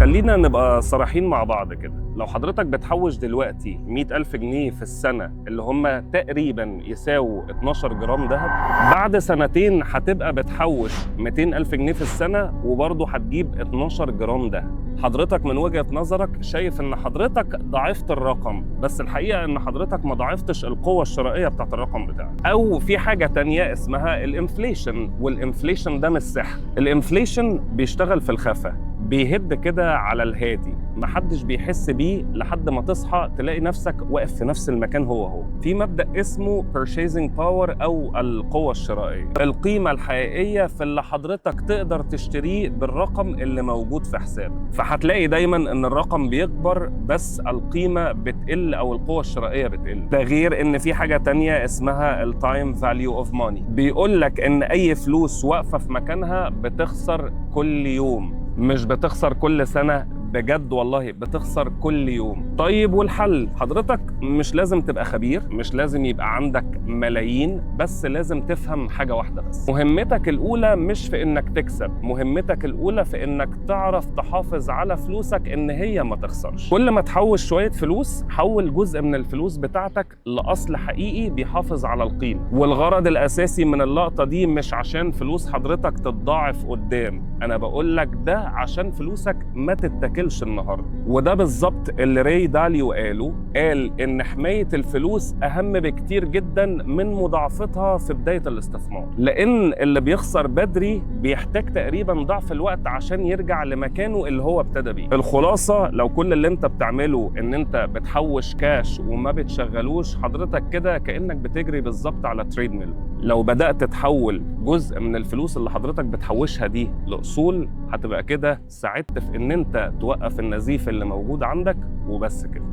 خلينا نبقى صريحين مع بعض كده، لو حضرتك بتحوش دلوقتي 100 ألف جنيه في السنة، اللي هم تقريبا يساووا 12 جرام ذهب، بعد سنتين هتبقى بتحوش 200 ألف جنيه في السنة وبرضه هتجيب 12 جرام ذهب. حضرتك من وجهة نظرك شايف ان حضرتك ضعفت الرقم، بس الحقيقة ان حضرتك ما ضعفتش القوة الشرائية بتاعت الرقم بتاعك. او في حاجة تانية اسمها ال inflation، وال inflation ده مش سحر. ال inflation بيشتغل في الخفا، بيهد كده على الهادي، محدش بيحس بيه لحد ما تصحى تلاقي نفسك واقف في نفس المكان هو هو. في مبدأ اسمه purchasing power أو القوة الشرائية، القيمة الحقيقية في اللي حضرتك تقدر تشتريه بالرقم اللي موجود في حسابك. فهتلاقي دايما ان الرقم بيكبر بس القيمة بتقل او القوة الشرائية بتقل. ده غير ان في حاجة تانية اسمها ال time value of money، بيقول لك ان اي فلوس واقفة في مكانها بتخسر كل يوم، مش بتخسر كل سنة، بجد والله بتخسر كل يوم. طيب والحل؟ حضرتك مش لازم تبقى خبير، مش لازم يبقى عندك ملايين، بس لازم تفهم حاجة واحدة بس. مهمتك الأولى مش في إنك تكسب، مهمتك الأولى في إنك تعرف تحافظ على فلوسك إن هي ما تخسرش. كل ما تحوش شوية فلوس، حول جزء من الفلوس بتاعتك لأصل حقيقي بيحافظ على القيمة. والغرض الأساسي من اللقطة دي مش عشان فلوس حضرتك تتضاعف قدام، أنا بقول لك ده عشان فلوسك ما تتاكلش النهارده. وده بالظبط اللي راي داليو قاله، قال ان حماية الفلوس اهم بكتير جدا من مضاعفتها في بداية الاستثمار، لان اللي بيخسر بدري بيحتاج تقريبا ضعف الوقت عشان يرجع لمكانه اللي هو ابتدى بيه. الخلاصه، لو كل اللي انت بتعمله ان انت بتحوش كاش وما بتشغلوش، حضرتك كده كانك بتجري بالظبط على treadmill. لو بدات تحول جزء من الفلوس اللي حضرتك بتحوشها دي لاصول، هتبقى كده ساعدت في ان انت توقف النزيف اللي موجود عندك. وبس كده.